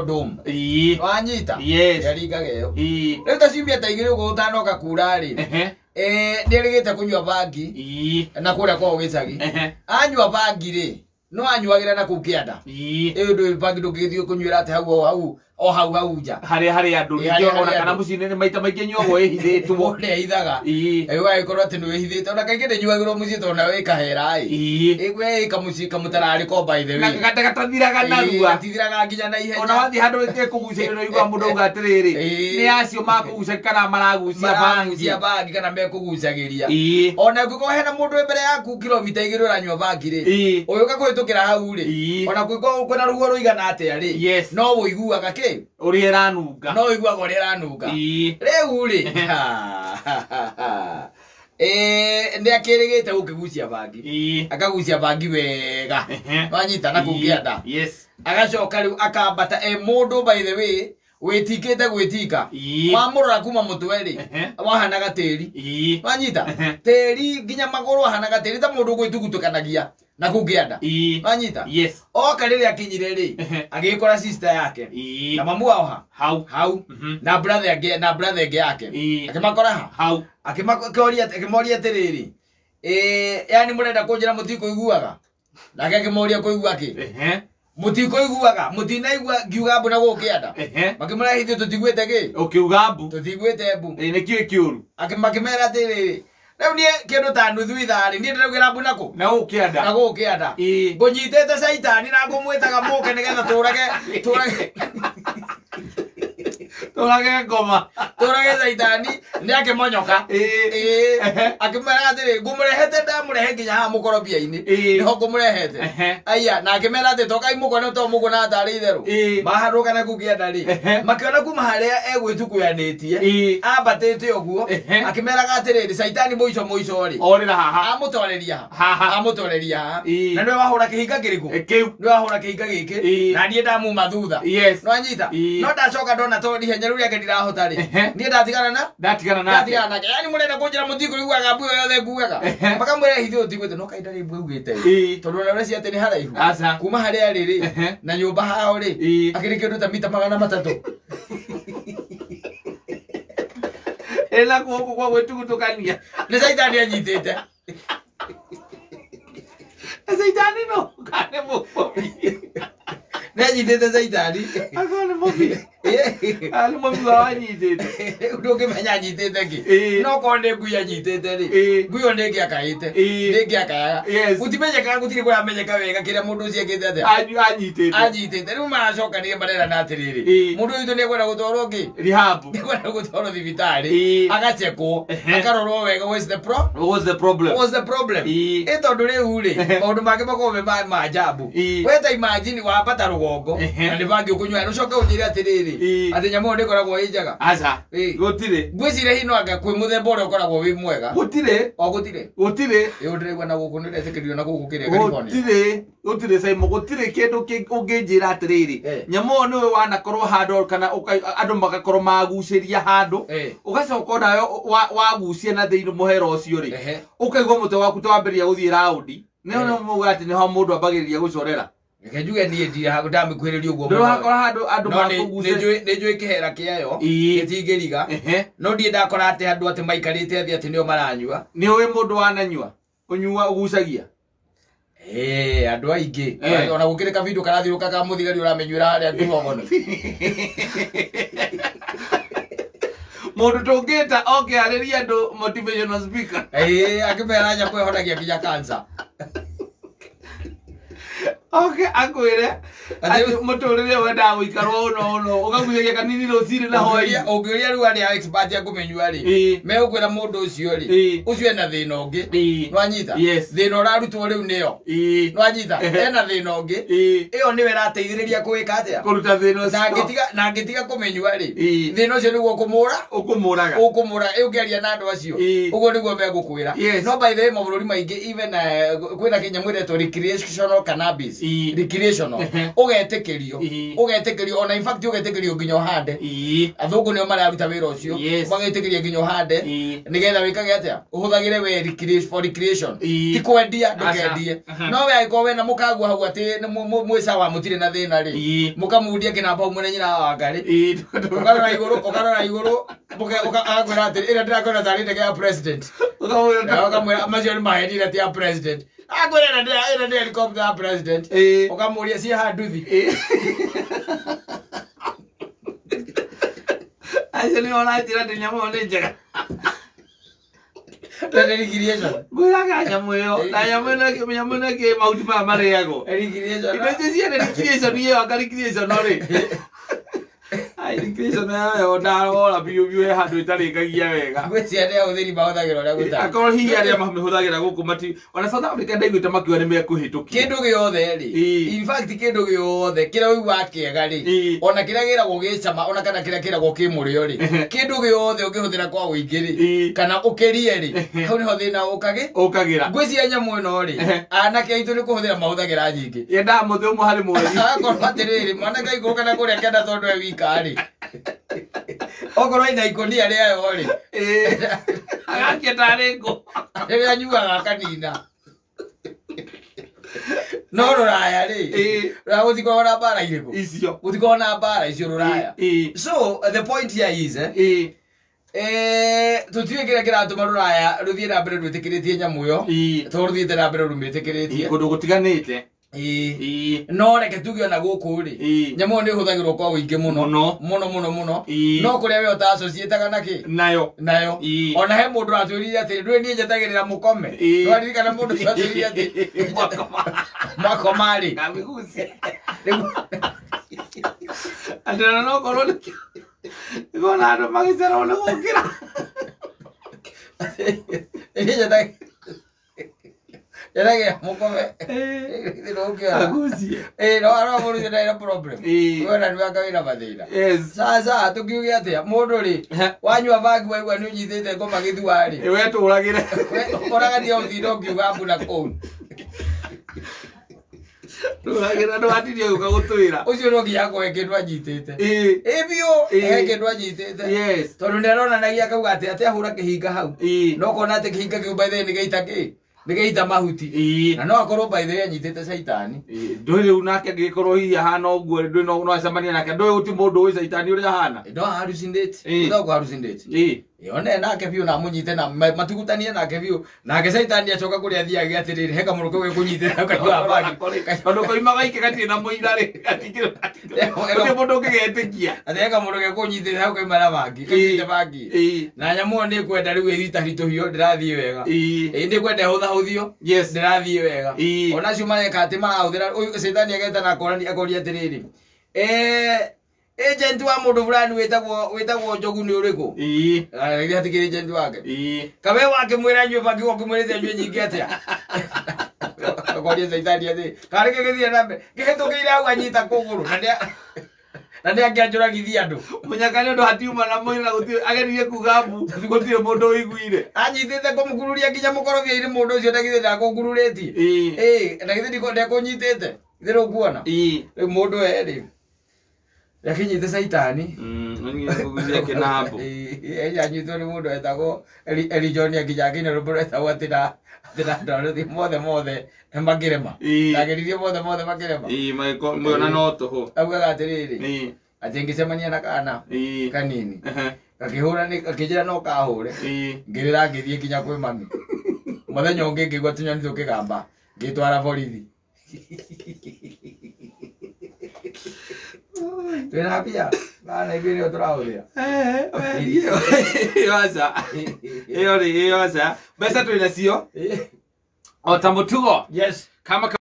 Dome. Wanyita? Yes. Yaringaga ĩyo. Rĩu ta ciumia ta 2 ũguo ũtanoka kura rĩ, nĩerĩgĩte kũnyua bangi na kũrĩa kwao gĩcagi. Anyua bangi rĩ, no anyuagĩra na kũu kĩanda. Ĩyo ndũĩ bangi ndũngĩgĩthiĩ kũnyuĩra atĩ hau o hau o hau hau nja. Harĩa harĩ andũ. Ĩ, harĩa ningĩ ona harĩ kana andũ. mũciĩ-inĩ nĩ maita maingĩ nyuagwo ĩhithĩtwo. Ũrĩa ĩhithaga. Ũgagĩkorwo atĩ nĩwĩhithĩte. Ona kaingĩ ndĩnyuagĩrwo mũciĩ tondũ nawe wĩ kahera ĩ. We ĩ kamũciĩ kamũtararĩko by the way. Na gatathiraga narua. Gatithiraga nginya na ihenya. Ona wathiĩ handũ ĩkũgucĩrĩrio nĩ ũiguaga mũndũ auga atĩrĩrĩ, nĩ acio makũgucia kana maragucia bangi. Maragucia bangi kana mekũgucagĩria. Ona ũngĩkorwo hena mũndũ wĩ mbere yaku kilomita 2 ũranyua bangi rĩ, ũgĩũka kũhĩtũkĩra hau rĩ, ona kũngĩkorwo kwĩna rũhuho rũigana atĩa rĩ, no ũiguaga kĩ? Ũrĩa ĩranunga. No ũiguaga ũrĩa ĩranunga. Rĩu rĩ, nĩ akĩrĩgĩte gũkĩgucia bangi. Akagucia bangi wega. Wanyita na kũu kĩanda. Agacoka rĩu akambata e mũndũ by the way wĩtikĩte gwĩtika. Wamũrora kuma mũtwe rĩ, wahanaga tĩri. Wanyita? Tĩri nginya magũrũ ahanaga tĩri ta mũndũ ũgwĩtugutũkanagia na kũu kĩanda. Wanyita? Yes. Oka rĩrĩa akinyire rĩ, agĩkora sister yake. Na mamu wao ha? Hau. Hau. Na brother ĩngĩ, na brother ĩngĩ yake. Akĩmakora ha? Hau. Akĩmoria atĩrĩrĩ, yani mũrenda kũnjĩra mũtikũiguaga? Nake akĩmoria kũigua kĩ? Mũtikũiguaga, mũtinaigua ngiuga mbu na gũkũ kĩanda. Makĩmũrehe ithuĩ tũtiguĩte kĩ? Ũkiuga mbu. Tũtiguĩte mbu. Nĩkĩĩ kĩũru? Makĩmera atĩrĩrĩ, rĩu niĩ kĩndũ ta nuthu ithaa rĩ, niĩ ndĩraugĩra mbu nakũ? Na gũkũ kĩanda. Na gũkũ kĩanda. Ngũnyitĩte caitani na ngũmwĩtaga mũke nĩgetha tũrage, tũrage. Tũrage ngoma. Tũrage caitani, nĩ akĩmonyoka. Akĩmera atĩrĩ, ngũmũrehete ndamũrehe nginya haha mũkorobia-inĩ. Nĩho ngũmũrehete. Aya, na akĩmera atĩ tokai mũkone to mũkuona tarĩ itherũ. Maharũka na kũu kĩanda rĩ. Makĩona kuma harĩa egwĩtukuyanĩtie. Ambatĩte ũguo. Akĩmeraga atĩrĩrĩ, caitani mũico mũico rĩ. Orĩra haha. Amũtoreria haha. Haha. Amũtoreria haha. Na nĩwe wahũra kĩhinga kĩrĩkũ? Kĩu. Nĩwe wahũra kĩhinga gĩkĩ. Na niĩ ndamuma thutha. No anyita? No ndacoka ndona to ihenya rĩu rĩake ndirahota rĩ. Niĩ ndatigana na? Ndatigana nake. Ndatigana nake. Yaani mũrenda kũnjĩra mũtikũiguaga mbu ĩyo yothe ngugaga. Makamwĩra ithuĩ tũtiguĩte, no kaĩ ndarĩ mbu augĩte ĩ. Tondũ ona ũreciria atĩ nĩ haraihu. Aca. Kuma harĩa arĩ rĩ, na nyũmba hao rĩ, akĩrĩ kĩndũ ta mita 300. Ĩna guoko kwa gwĩtugutũkania. Nĩ caitani anyitĩte. Caitani no kana nĩ mũbobi. Nĩ anyitĩte caitani. Akorwo nĩ mũbi. Nĩ mũbi wa wanyitĩte. Rĩu ndũngĩmenya anyitĩte kĩ. No korwo nĩ ngui anyitĩte rĩ, ngui ĩyo nĩ ĩngĩakaĩte. Nĩ ĩngĩakayaga. Gũtimenyekaga, gũtirĩ kũramenyeka wega kĩrĩa mũndũ ũcio ekĩte atĩa. Anyitĩte. Anyitĩte. Rĩu maracokanire marerana atĩrĩrĩ, mũndũ ũyũ witũ nĩ ekwenda gũtwarwo kĩ? Rehab. Nĩ ekwenda gũtwarwo thibitarĩ. Agachekwo. Akarorwo wega what's the pro? What's the problem? What's the problem? Ĩ tondũ rĩu rĩ, maũndũ mangĩ makoragwo me ma ajabu. We ta imagine wambata rũgongo, na nĩ bangi ũkũnyua, na ũcoke ũnjĩre atĩrĩrĩ, atĩ nyamũ ĩyo ndĩkoragwo ĩ njega. Aca. Gũtirĩ. Ngwĩciria hihi no anga kwĩ mũthemba ũrĩa ũkoragwo wĩ mwega. Gũtirĩ. O gũtirĩ. Gũtirĩ. Ĩ ũndĩraigua na gũkũ nĩ ũretĩkĩrio na gũkũ kĩrĩa California. Gũtirĩ. Gũtirĩ Simon, gũtirĩ kĩndũ ũngĩnjĩra atĩrĩrĩ. Nyamũ ĩyo nĩwe wanakorwo handũ kana andũ magakorwo magucĩria handũ. Ũgacoka onawe wagucia na thĩinĩ mũhera ũcio rĩ. Ũkaigua mũtwe waku ta wambĩrĩria gũthiĩ raũndi. Nĩho nĩho maugaga atĩ nĩho mũndũ ambagĩrĩria gũcorera. Reke njuge niĩ ndirĩ ndamĩkuhĩrĩria ũguo mũno. Ndũrakora handũ andũ No makũgucĩria. nĩ njũĩ kĩhera kĩayo, gĩtingĩriga. No ndirĩ ndakora atĩ andũ atĩ maikarĩte thĩ atĩ nĩo maranyua. Nĩ ũĩ mũndũ wananyua? Ũnyua ũgucagia? Andũ aingĩ. Ona gũkĩrĩ kabindo karathiũrũrũka ka mũthigari ũramenyuĩra harĩa Ndurogono. Mũndũ tũngĩta oke arĩrie andũ motivational speaker. Akĩmera anja kwĩhonagia nginya cancer. Oke akwĩre atĩ mũtũrĩre wendaga gũikarwo ũno ũno, ũkagucagia kanini rũcinĩ na hwaĩ-inĩ. Ũngĩũria rĩu arĩa expert a kũmĩnyua rĩ, megũkwĩra mũndũ ũcio rĩ, ũcio ena thĩna ũngĩ. Nĩwanyita? Thĩna ũrarutwo rĩu nĩyo. Nĩwanyita? Ena thĩna ũngĩ. Ĩyo nĩyo ĩrateithĩrĩria kwĩka atĩa? Kũruta thĩna ũcio. Na angĩtiga kũmĩnyua rĩ, thĩna ũcio nĩguo ũkũmũra? Ũkũmũraga. Ũkũmũra, ũngĩaria na andũ acio. Ũguo nĩguo megũkwĩra. No by the way, mabũrũri maingĩ, even, kwĩna kĩnyamũ ĩretwo recreational cannabis. is recreational ugetĩkĩrio ona in fact ugetĩkĩrio nginya ũhande athũngũ nĩo mararuta wĩra ũcio magetĩkĩria nginya ũhande nĩgetha wĩkage atĩa ũhũthagĩre we for recreation ti kwendia ndũkendie no we angĩkorwo wena mũkagua hau atĩ mwĩ sawa mũtirĩ na thĩna rĩ mũkamundia kĩnamba hau mwene nyina wa Wangarĩ ũkarora igũrũ agakwĩra atĩ ĩrĩa ndĩrakwĩra tarĩ ndege ya president ũkamwĩra macio nĩ maheni ĩrĩa ti ya president akwĩra ĩrĩa nĩ helicopter ya president ũkamũria ciĩ ha nduthi acio nĩ ũranjĩra atĩ nyamũ ĩyo nĩ njega ngwĩraga nyamũ ĩyo na nyamũ ĩno ĩkĩ mahuti maya marĩagwo indo icio ciene recreation ĩyo anga recreation rĩ ai recreation yayo ndarora biũ biũ he handũ ĩtarĩkagia wega ngwĩciria nĩ ahũthĩri mahũthagĩra ũrĩa gũtarĩ akorwo hihi arĩa mamĩhũthagĩra gũkũ mati ona South Africa ndaiguĩte makiuga nĩ mekũhĩtũkia kĩndũ gĩothe rĩ in fact kĩndũ gĩothe kĩrĩa ũiguaga kĩega rĩ ona kĩrĩa kĩragwo gĩcama ona kana kĩrĩa kĩragwo kĩ mũrĩo rĩ kĩndũ gĩothe ũngĩhũthĩra kwa ũingĩ rĩ kana ũkĩrie rĩ hau nĩho thĩna ũkagĩra ngwĩciria nyamũ ĩno rĩ anake aitũ nĩ kũhũthĩra mahũthagĩra nyingĩ yendaga mũthĩ ũmwe harĩ mweri agakorwo atĩrĩrĩ mwanake aikũrũka na kũrĩa kĩanda tondũ e wika rĩ okorwo ina ikũnia rĩayo rĩ agakia tarĩ ngũ rĩrĩa anyuaga akanina no rũraya rĩ rũraya gũtikoragwo na mbara irĩkũ icio gũtikoragwo na mbara icio rũraya so the point here is tũtiũĩ kĩrĩa kĩratũma rũraya rũthiĩ na mbere rwĩtĩkĩrĩtie nyamũ ĩyo tondũ rũthiĩte na mbere rũmĩtĩkĩrĩtie kũndũ gũtiganĩte no reke tuge ona gũkũ rĩ nyamũ ĩyo nĩ ĩhũthagĩrwo kwa ũingĩ mũno mũno mũno mũno no kũrĩa we ũtaassociataga na kĩ nayo ona he mũndũ ũratwĩrire atĩ ndũĩ niĩ njetagĩrĩra mũkome nĩwaririkana mũndũ ũcio atwĩrire atĩ mwakoma rĩ atĩ ona no korwo nĩkuona andũ magĩcererwo nĩ gũkĩra njetagĩrĩra mũkome agucie no arĩa mũndũ ũcio ndarĩ na problem wena nĩ waka wĩna mathĩna sasa tũkiuge atĩa mũndũ rĩ wanyua bangi waigua nĩ ũnyitĩte ngoma gĩthua rĩ wetũragĩre ũragatia ũtinda ũkiuga mbu na kũu tũragĩra ndũgatirie gũka gũtwĩra ũcio no nginya akorwo he kĩndũ anyitĩte ĩ biũ he kĩndũ anyitĩte tondũ nĩ aronanagia akauga atĩ atĩ ahũra kĩhinga hau no ũkona atĩ kĩhinga kĩu by the way nĩ gĩita kĩ nĩgĩita mahuti na no akorwo by the way anyitĩte caitani ndũĩ rĩu nake angĩgĩkorwo hihi ahana ũguo ndũĩ no acemanie nake ndũĩ gũtirĩ mũndũ ũĩ caitani ũrĩa ahana no hallucinate no hallucinate one nake biũ na amũnyite na matugutanie nake biũ nake caitani acoka kũrĩa athiaga atĩrĩrĩ he kamũrũ kau gekũnyitĩra kaigua bangi tondũ koima gaike gatirĩ na mũira rĩ gũtirĩ mũndũ ũngĩgetĩkia atĩ he kamũrũ gekũnyitĩra hau kaima na bangi kanyite bangi na nyamũ ĩyo nĩ ĩkwenda rĩu ĩritahritũhio ndĩrathiĩ wega nĩ ĩkwenda ĩhũthahũthio ndĩrathiĩ wega ona acio mareka atĩ marahũthĩra ũyũ caitani agetana akoria atĩrĩrĩ agent wa mũndũ fulani wĩtagwo Njogu nĩ ũrĩkũ hatikĩrĩ agent wake kawe wakĩmwĩra nyue bangi ũkĩmwĩrĩte nyue nyingĩ atĩa akoria caitani atĩ karĩ gĩgĩthiĩ na mbere kĩhĩtũkĩire hau anyita kũgũrũ na nĩ angĩanjũragithia andũ mũnyaka nĩ ũndũ hatiuma na mũira gũtirĩ ageririe kuga mbu gũtirĩ mũndũ ũiguire anyitĩte kũmũkururia nginya mũkorobia-inĩ mũndũ ũcio na githĩ ndakũngururĩtie na githĩ ndekũnyitĩte githĩ ndũkuona rĩu mũndũ erĩ yakinyite caitani kĩnambo anyitwo nĩ mũndũ etagwo Eli John nginya akĩina rwĩmbo rwetagwo atĩ na mothe mothe makĩrema ndageririe mothe mothe makĩrema mwĩona no tũhũ augaga atĩrĩrĩ atĩ ngĩcemania na kana kanini gakĩhũra gakĩnjĩra no kahũre ngĩrĩra ngĩthiĩ nginya kwĩ mami mũthenya ũngĩ ngĩigua tũnyoni tũkĩgamba ngĩtwara borithi twĩna mbia bana ithuĩ nĩo tũrahũthĩra ĩyo aca ĩyo rĩ ĩyo aca mbeca twĩnacio o ta mũtugo. Yes. Kama